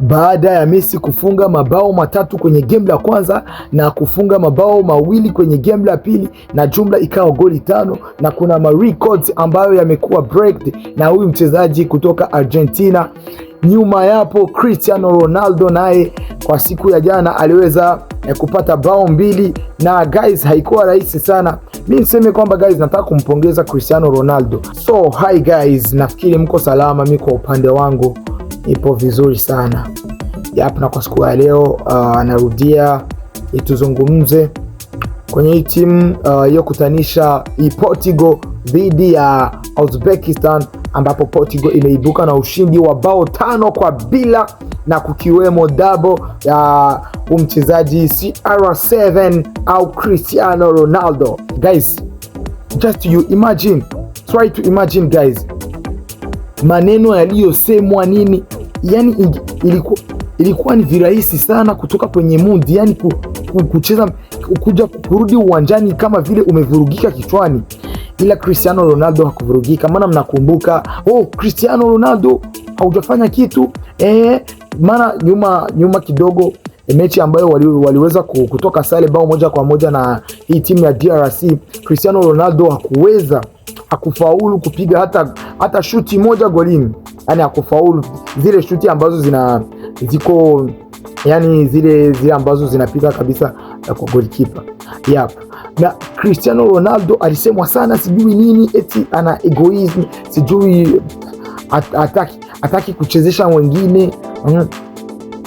Baada ya Messi kufunga mabao 3 kwenye game la kwanza na kufunga mabao 2 kwenye game la pili, na jumla ikawa goli 5, na kuna ma records ambayo yamekuwa breaked na huyu mchezaji kutoka Argentina. Nyuma yapo Cristiano Ronaldo naye kwa siku ya jana aliweza kupata bao 2, na guys, haikuwa rahisi sana. Mi niseme kwamba guys, nataka kumpongeza Cristiano Ronaldo. So hi guys, nafikiri mko salama. Mi kwa upande wangu ipo vizuri sana. Yap, na kwa siku ya leo narudia tuzungumze kwenye hii timu iliyokutanisha Portugal dhidi ya Uzbekistan, ambapo Portugal imeibuka na ushindi wa bao 5-0 na kukiwemo double ya mchezaji CR7 au Cristiano Ronaldo. Guys, just you imagine, try to imagine guys, maneno yaliyosemwa nini, yani ilikuwa ni virahisi sana kutoka kwenye mood, yani kucheza kuja kurudi uwanjani kama vile umevurugika kichwani, ila Cristiano Ronaldo hakuvurugika. Maana mnakumbuka, oh, Cristiano Ronaldo haujafanya kitu maana nyuma kidogo mechi ambayo waliweza kutoka sare bao 1-1 na hii timu ya DRC, Cristiano Ronaldo hakufaulu kupiga hata shuti moja golini, yani hakufaulu zile shuti ambazo zina ziko yani zile ambazo zinapita kabisa kwa goalkeeper. Yep. Na Cristiano Ronaldo alisemwa sana sijui nini, eti ana egoism, sijui hataki kuchezesha wengine.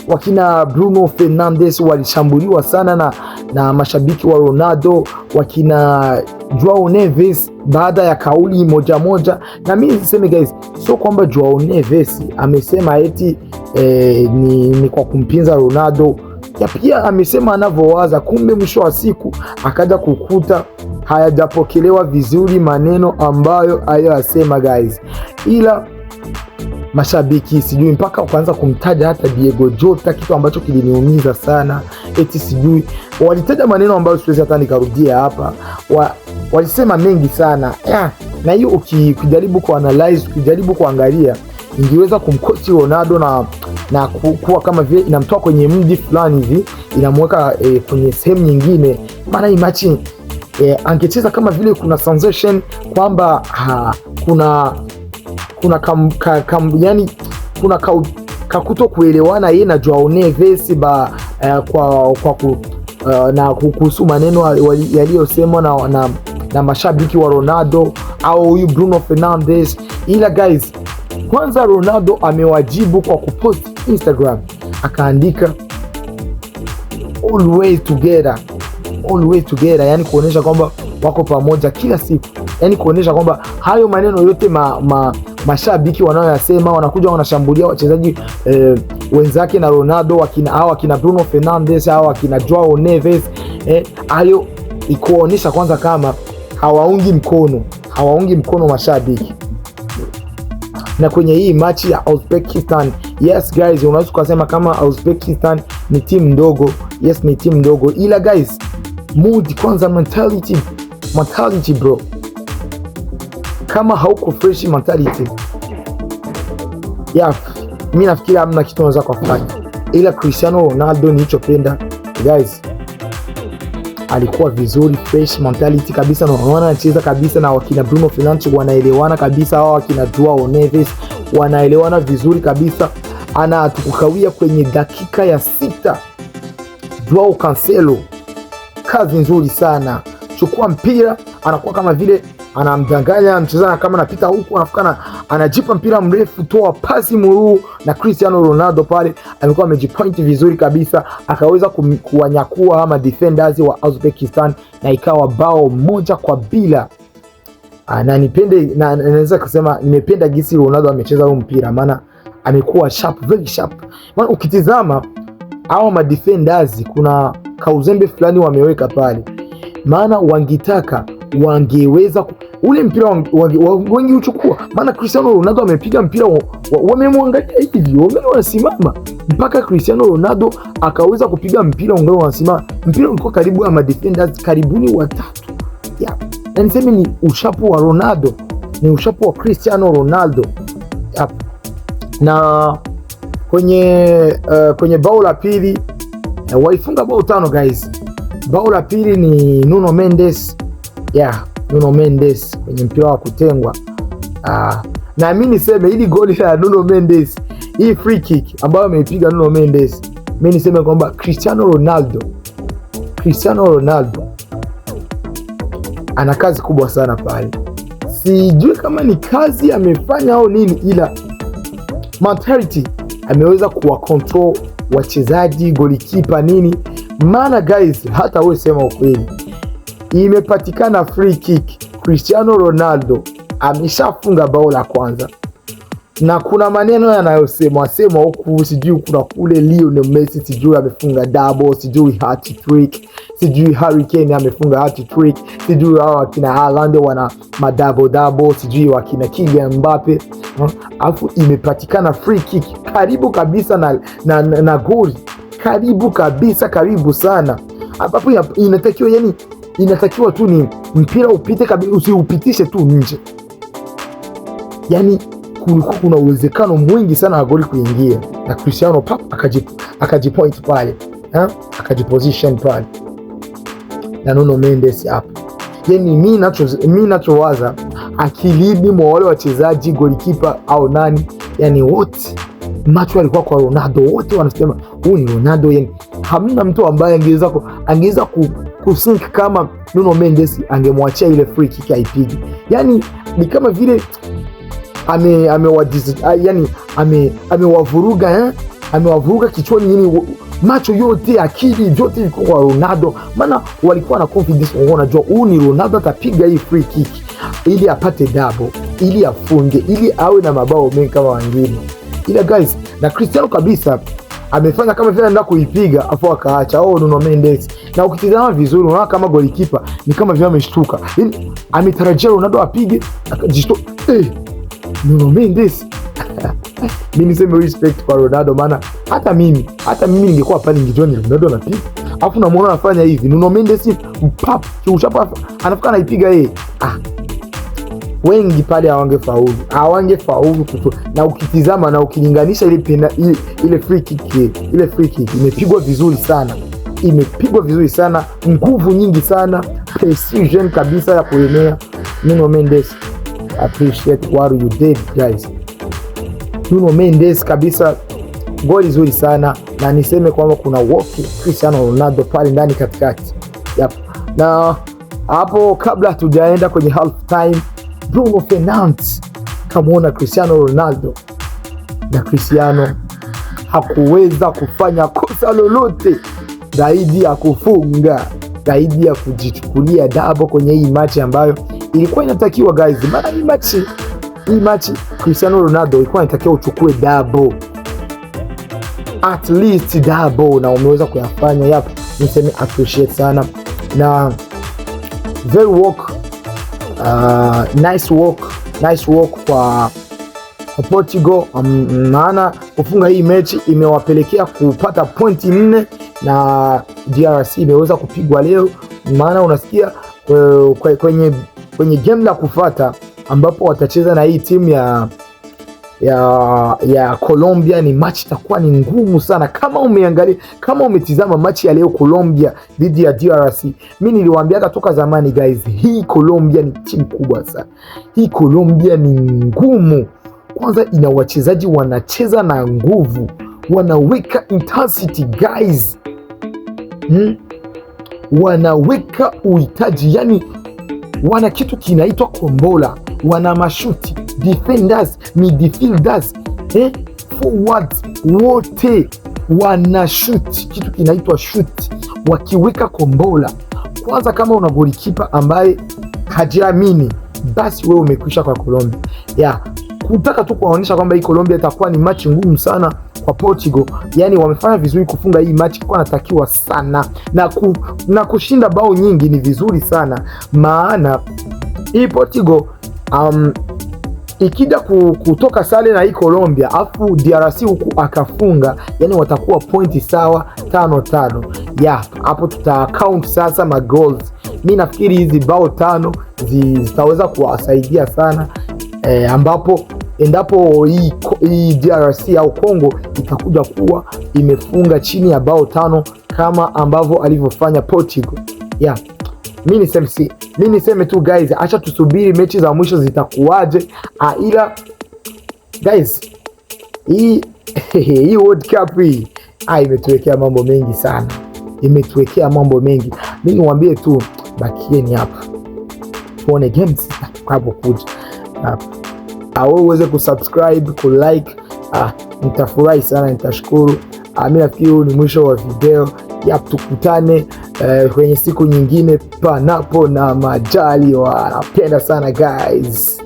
Wakina Bruno Fernandes walishambuliwa sana na mashabiki wa Ronaldo, wakina Joao Neves baada ya kauli moja moja. Na mimi niseme guys, sio kwamba Joao Neves amesema eti ni kwa kumpinza Ronaldo, ya pia amesema anavyowaza, kumbe mwisho wa siku akaja kukuta hayajapokelewa vizuri maneno ambayo aliyoyasema guys, ila mashabiki sijui mpaka wakaanza kumtaja hata Diego Jota, kitu ambacho kiliniumiza sana, eti sijui walitaja maneno ambayo siwezi hata nikarudia hapa, walisema mengi sana ya, na hiyo ukijaribu kuanalyze, ukijaribu kuangalia ingeweza kumkosti Ronaldo na kuwa kama vile inamtoa kwenye mji fulani hivi inamweka kwenye sehemu nyingine, maana imagine angecheza kama vile kuna sensation kwamba kuna kam, ka, kam, yani kuna kakuto kuelewana yeye na Joao Neves ba kwa ku, na kuhusu maneno yaliyosemwa na mashabiki wa Ronaldo au huyu Bruno Fernandes. Ila guys, kwanza Ronaldo amewajibu kwa kupost Instagram akaandika always together, always together, yani kuonesha kwamba wako pamoja kila siku, yani kuonesha kwamba hayo maneno yote mashabiki wanayoyasema wanakuja wanashambulia wachezaji wenzake na Ronaldo wakina hao wakina Bruno Fernandes au wakina Joao Neves, hayo ikuonyesha kwanza kama hawaungi mkono mashabiki. Na kwenye hii machi ya Uzbekistan, yes guys, unaweza kusema kama Uzbekistan ni timu ndogo. Yes, ni timu ndogo, ila guys, mood kwanza, mentality bro, kama hauko fresh mentality yeah, mi nafikiri hamna kitu unaweza kufanya, ila Cristiano Ronaldo nilichopenda guys, alikuwa vizuri fresh mentality kabisa, na unaona anacheza kabisa na wakina Bruno Fernandes wanaelewana kabisa, hao wakina Joao Neves wanaelewana vizuri kabisa. Anatukukawia kwenye dakika ya 6, Joao Cancelo, kazi nzuri sana, chukua mpira, anakuwa kama vile anamdanganya mchezaji kama anapita huku anafika anajipa mpira mrefu, toa pasi muruu, na Cristiano Ronaldo pale amekuwa amejipoint vizuri kabisa, akaweza kuwanyakua ama defenders wa Uzbekistan na ikawa bao 1-0. Na nipende na naweza kusema nimependa gisi Ronaldo amecheza huu mpira, maana amekuwa sharp, very sharp. Maana ukitizama hao ma defenders kuna kauzembe fulani wameweka pale, maana wangitaka wangeweza ule mpira wangeuchukua, maana Cristiano Ronaldo amepiga mpira, wamemwangalia hivi, wanasimama mpaka Cristiano Ronaldo akaweza kupiga mpira, ungali wanasimama. Mpira ulikuwa karibu ya defenders karibuni watatu. Yeah. Na niseme ni ushapu wa Ronaldo, ni ushapu wa Cristiano Ronaldo. Yeah. Na Kwenye bao la pili walifunga bao 5 guys. Bao la pili ni Nuno Mendes. Yeah, Nuno Mendes kwenye mpira wa kutengwa. Na mimi niseme hili goli la Nuno Mendes, hii free kick ambayo ameipiga Nuno Mendes, mimi niseme kwamba Cristiano Ronaldo ana kazi kubwa sana pale. Sijui kama ni kazi amefanya au nini, ila mentality ameweza kuwa control wachezaji, golikipa nini. Maana guys, hata wewe sema ukweli, imepatikana free kick, Cristiano Ronaldo ameshafunga bao la kwanza, na kuna maneno yanayosemwa semwa huku, sijui kuna kule Lionel Messi sijui amefunga double, sijui hat trick, sijui Harry Kane amefunga hat trick, sijui hao wakina Haaland wana madouble double, sijui wakina Kylian Mbappe. Alafu imepatikana free kick karibu kabisa na goli, karibu kabisa, karibu sana, ambapo inatakiwa, yani inatakiwa tu ni mpira upite kabisa, usiupitishe tu nje, yani kulikuwa kuna uwezekano mwingi sana wa goli kuingia, na Cristiano pap akajipoint pale, ha? Akajiposition pale na Nuno Mendes hapo. Yani mi nachowaza akilini mwa wale wachezaji, golikipa au nani, yani wote macho alikuwa kwa Ronaldo, wote wanasema huyu ni Ronaldo. Yani hamna mtu ambaye angeweza kusink kama Nuno Mendes angemwachia ile free kick aipige. Yani ni kama vile ame yani amewavuruga eh? Amewavuruga kichwani, yani macho yote akili vyote ilikuwa kwa Ronaldo, maana walikuwa na confidence, wanajua huyu ni Ronaldo atapiga hii free kick ili apate double, ili afunge, ili awe na mabao mengi kama wengine. Ila guys, na Cristiano kabisa amefanya kama vile anaenda kuipiga afu akaacha. Oh, Nuno Mendes. Na ukitizama vizuri unaona kama golikipa ni kama vile ameshtuka, yani ametarajia Ronaldo apige akajishtua, Nuno Mendes. Mimi niseme respect kwa Ronaldo, maana hata mimi ningekuwa pale ningejua ni Ronaldo anapiga, alafu namuona anafanya hivi Nuno Mendes pap kiuchapa anafika anaipiga yeye. Ah, wengi pale hawangefaulu kutu. Na ukitizama na ukilinganisha ile free kick imepigwa vizuri sana, imepigwa vizuri sana, nguvu nyingi sana, precision kabisa ya kuenea. Nuno Mendes, appreciate what you did guys. Nuno Mendes kabisa, goli zuri sana, na niseme kwamba kuna work Cristiano Ronaldo pale ndani katikati. Yep. Na hapo kabla hatujaenda kwenye half time, Bruno Fernandes kamwona Cristiano Ronaldo na Cristiano hakuweza kufanya kosa lolote zaidi ya kufunga, zaidi ya kujichukulia double kwenye hii match ambayo ilikuwa inatakiwa guys, maana hii match Cristiano Ronaldo ilikuwa inatakiwa uchukue double, at least double, na umeweza kuyafanya. Yep, niseme appreciate sana na very work, nice work, nice work kwa Portugal, maana kufunga hii mechi imewapelekea kupata pointi 4 na DRC imeweza kupigwa leo, maana unasikia kwenye game la kufata ambapo watacheza na hii timu ya Colombia, ni match itakuwa ni ngumu sana. Kama umeangalia, kama umetizama match ya leo Colombia dhidi ya DRC, mi niliwaambiaga toka zamani guys, hii Colombia ni timu kubwa sana. Hii Colombia ni ngumu. Kwanza ina wachezaji wanacheza na nguvu, wanaweka intensity guys, Wanaweka uhitaji, yani wana kitu kinaitwa kombola, wana mashuti, defenders, midfielders, forwards wote wana shoot, kitu kinaitwa shoot, wakiweka kombola. Kwanza kama una golikipa ambaye hajiamini, basi wewe umekwisha kwa Colombia. Yeah, kutaka tu kuwaonyesha kwamba hii Colombia itakuwa ni match ngumu sana kwa Portugal. Yani wamefanya vizuri kufunga hii match, kwa natakiwa sana na kushinda bao nyingi ni vizuri sana, maana hii Portugal ikija kutoka sare na hii Colombia afu DRC huku akafunga, yani watakuwa pointi sawa 5-5. Yeah, hapo tuta count sasa ma goals. Mi nafikiri hizi bao 5 zitaweza kuwasaidia sana ambapo Endapo hii DRC au Congo itakuja kuwa imefunga chini ya bao 5 kama ambavyo alivyofanya Portugal. Yeah. Mi niseme tu guys, acha tusubiri mechi za mwisho zitakuwaje. Ila guys, hii World Cup hii imetuwekea mambo mengi sana, imetuwekea mambo mengi. Mi niwaambie tu, bakieni hapa tuone games zitakapokuja. Wewe uweze kusubscribe, kulike, nitafurahi sana, nitashukuru. Mi nafikiri huu ni mwisho wa video ya, tukutane kwenye siku nyingine panapo na majaliwa. Napenda sana guys.